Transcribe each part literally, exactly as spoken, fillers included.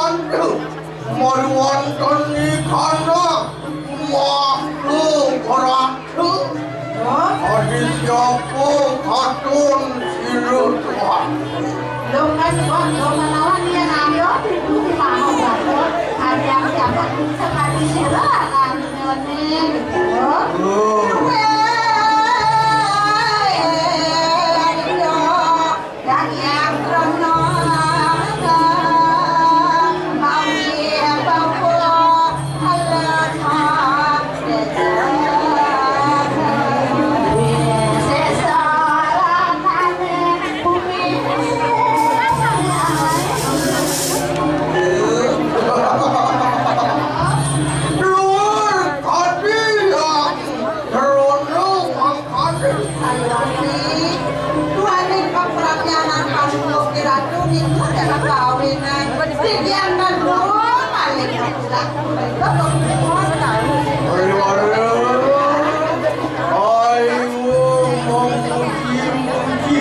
Waduh, mari wonten ing kana makhluk raksasa. Hah? Adi siapa katun sira tuan? Lho, kan, wah, lho, menawa yen ayo, itu mau batur. Ada siapa sekali sira, kan, ini, gitu. Oh. Lur, kadi ya. Rono mangkane. Sayuwakti, duaning kaprabyanan Paduka Ratu niku dalam kawinan. Sigian kedua paling ketulah. Ayo, ayo. Ayo, memuji-muji.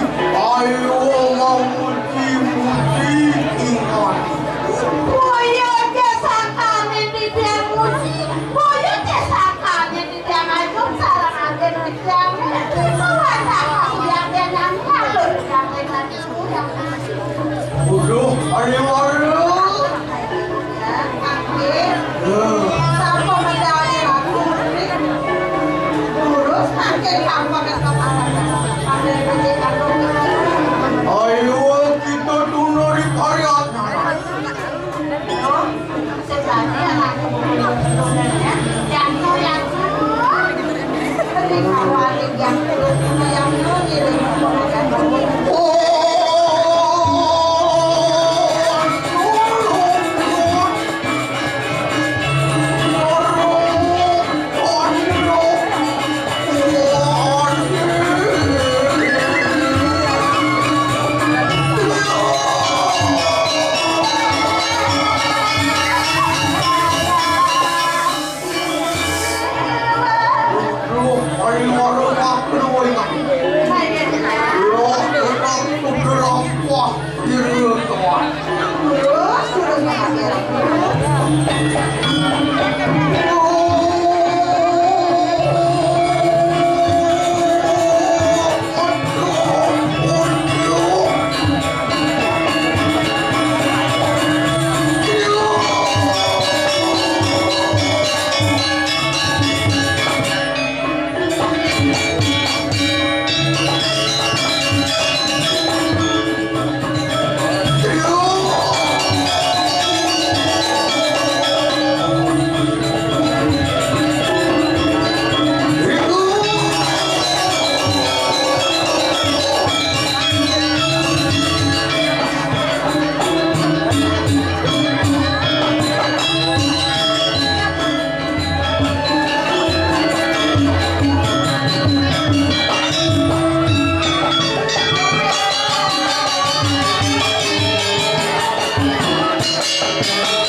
Sira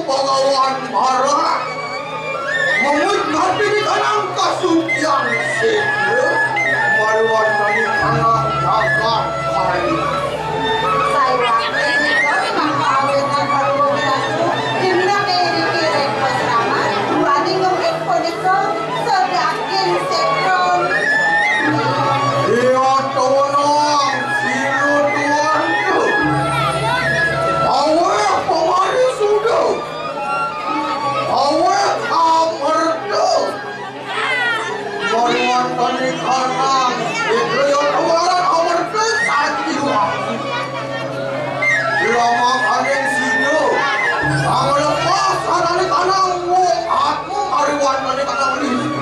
Bagawan Mara, mangud ngarti di kanang kasucian sira, maruan kami kanang jagat hari. Sayaké nika mangkawinan paruwa piraku, dimna ké iri kirek pasrama, duaning ngemit punika. Sedaging sekron. Iya tawang sira tuanku. Aweh pamarisuda. Aweh amerta. Marwantani kanang. Iya tawaran amerta sajiwa. Lamang aning sida. Panglepas anané kanang wong atmu mariwantani kanang listrik.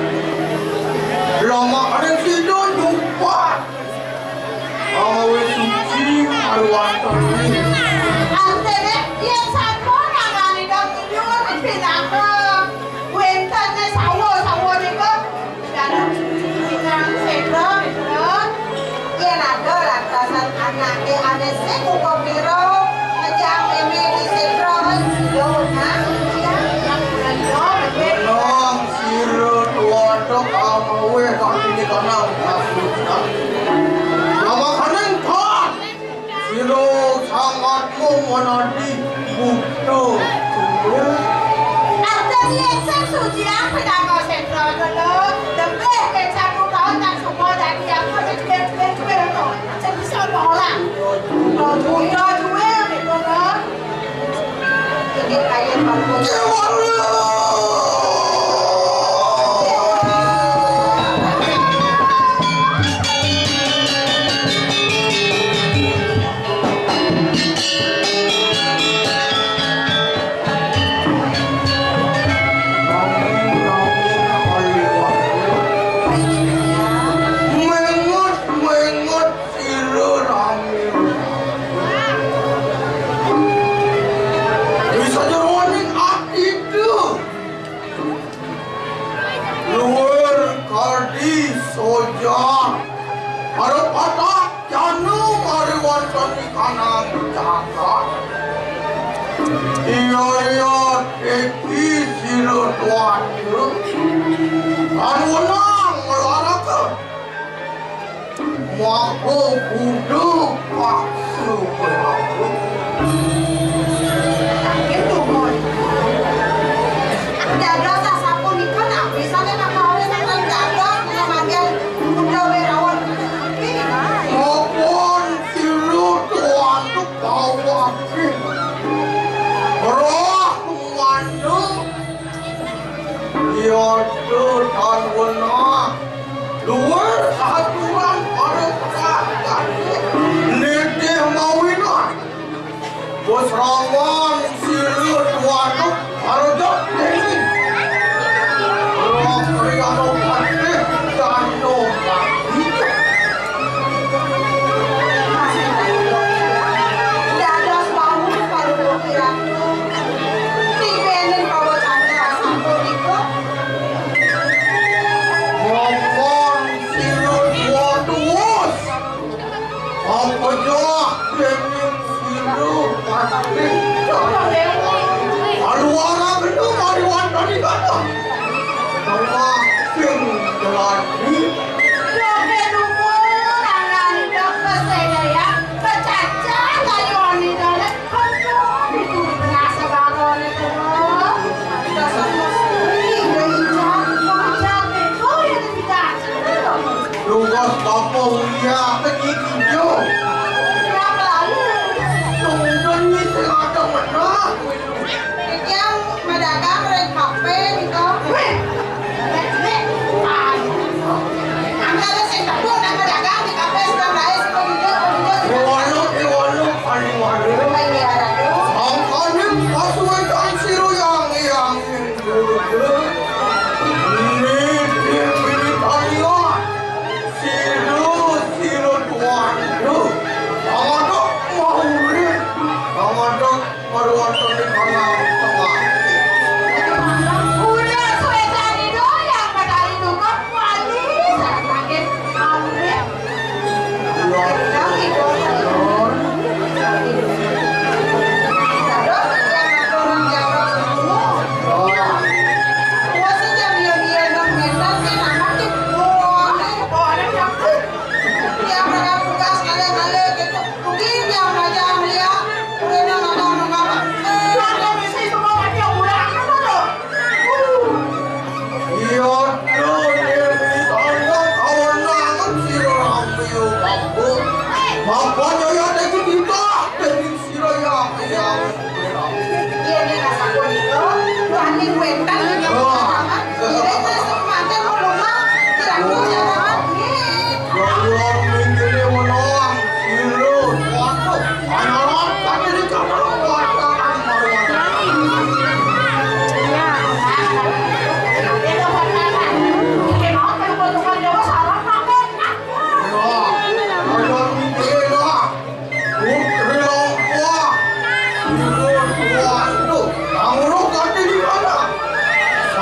Lama ada sida nyupat. Awit suci marwatane. Artine yen sampun anganipun nyuwun pinaka wenten sawa-sawa nika dados pinang sedra, yen ada lantasan anake ane sing upamira ngejang meme di sedra, sida wenang ngejang. Wenang sira tuwa tok amawe kang tinikanang kasutan. Namakaning tan sira sangat memanadi buta. Artine sing suci apa nama sedra kena? Lebih ke satu tahun tak semua dadi apa, cukup-cukup to. Sing bisa apa ora? Duwe, duwe, duwe, gitu, to. Ini kayak bagus. Mengot, mengot, sira rame. Bisa jeroning ati itu. Luwur kadi soja. Para patah jana mariwantani kanang jagat. Iya, iya, iki sira tuatu. Kan wenang nglaraken. Maka kudu paksa berlaku. Gitu, Mon. Dados sasapunika napi sane kakawin dados ngamargian Buddha Wirawan? Maupun silu tuan tu kawaki. Roh mandu. Iya, tu tan wenang. Luwih aturan para praja. Nitih mawinan. Pusrawan silu tuanuk arujak dewi. Roh kriya patih dano mati. Dados wau para Tibening pawacana sapunika. Ngomong silu dua tuwus. Apa jah dening silu pasti. Kaluara genu mariwantani kata. Tengah sing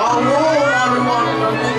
Awo, awo, awo.